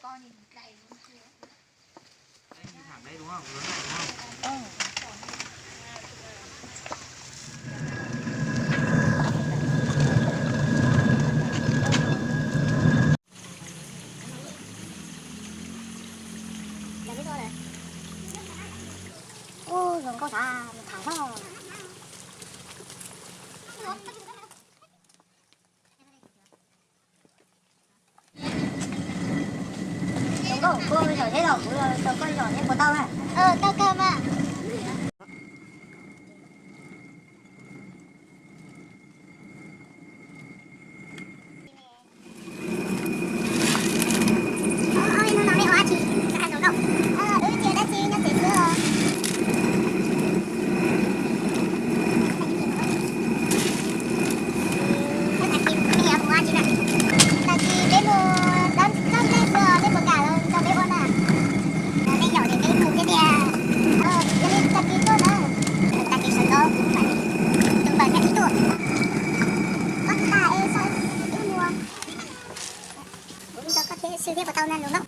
Ub, zoo nkauj sav, tham hlob. Zoo nkauj, kuv zom zeb los kuv rau koj zom zeb puas tau na? Tau kawg mas. Tag kis peb mus dab tsi xwb, peb puas kam los nrog peb ua na? Nej yaum ces peb mus thiab tiag. Yog li tag kis tuaj na. Tag kis sawv ntxov kuv mam, tus mam thiaj tuaj. Koj tus tas es sawv ntxov mus. Kuv nrog koj thiab, sib thiab puas tau na, zoo nkauj.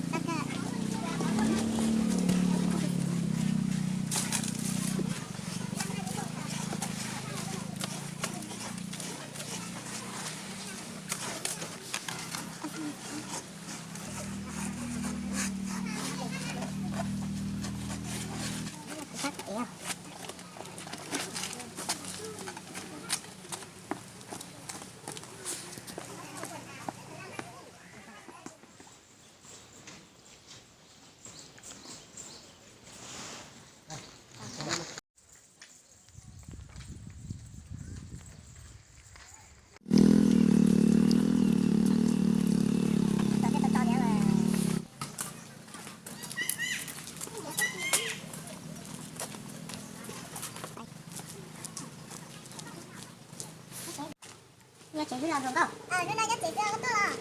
Nyob tsev xwb los zoo nkauj. Hnub no nyob tsev xwb los tuaj los.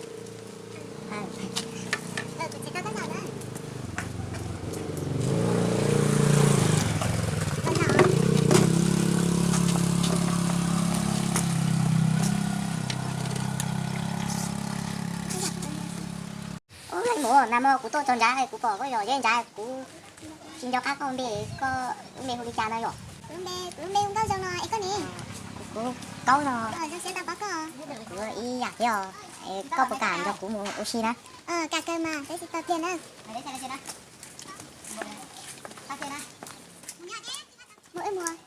Tus tsev koj koj los na. Ub, leej muam, nag hmo kuv tuaj txog nrad kuv pom koj zom zeb nrad, kuv tsis nco qab koj npe, koj lub npe hu li cas no yom? Kuv lub npe, kuv lub npe hu Nkauj Zoo no, es koj ne? Kuv Kaub no. Zoo siab tau pom koj. Kuv ib yam thiab os. Koj puas kam nrog kuv mus ua si na? Kam kawg mas, peb sib tau tiag na. Mus wb mus.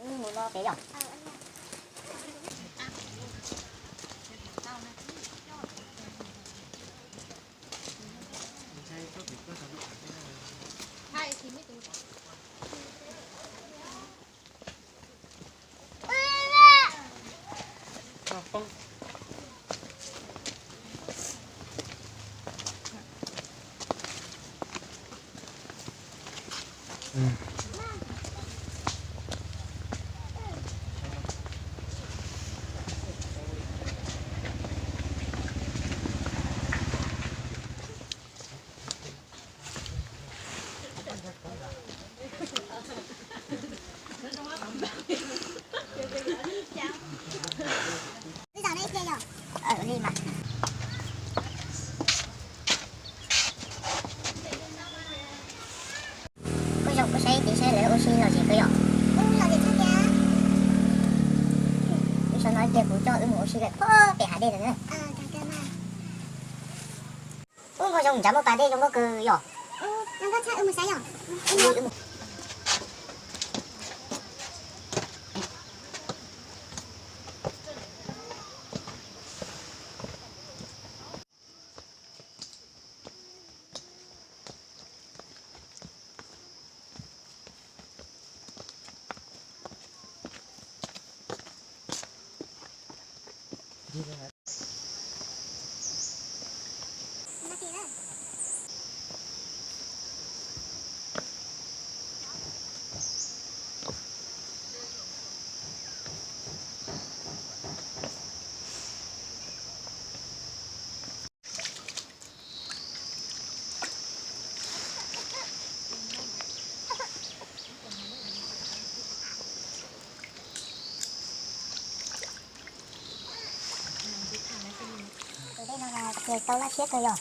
Mus no pem yom. Koj zaum koj saib tiv saib lawv ua si lom zem kawg yom. Wb sawv no ib pliag kuv coj wb mus ua si lawm pem hav dej ntawd na. Ub, Nkauj Zoo, nrad muaj pas dej zoo nkauj kawg yom. Ces tau lab siab kawg yog.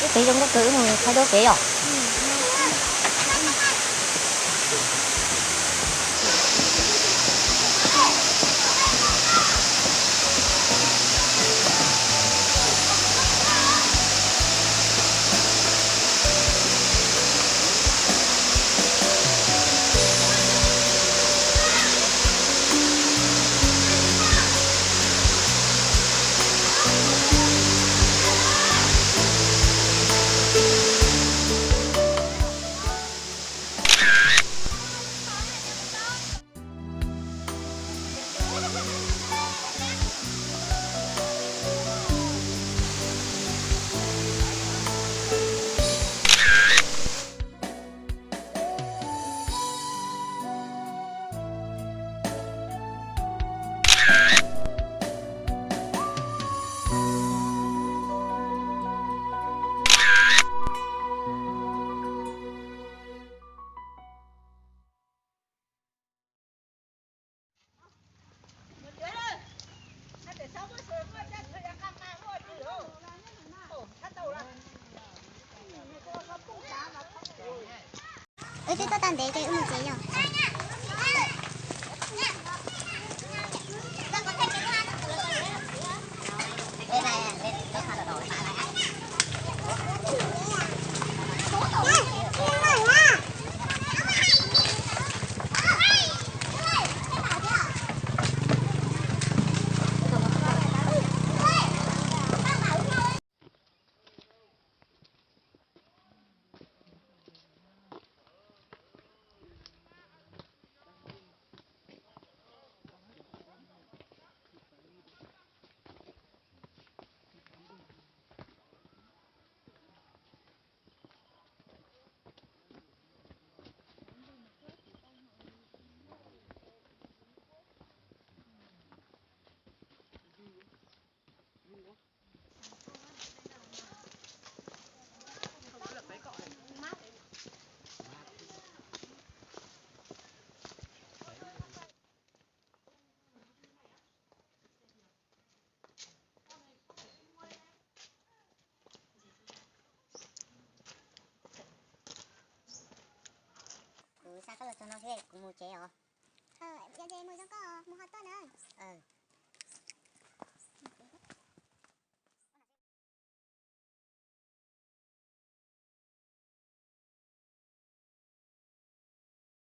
Ib pliag zoo nkauj kawg, wb mus thawb duab kev yom. Twb tuaj tau ntev ces wb mus tsev yom. Kuv xa koj los txog no xwb kuv mus tsev os. Yog ces mus zoo koj mus ho tuaj na.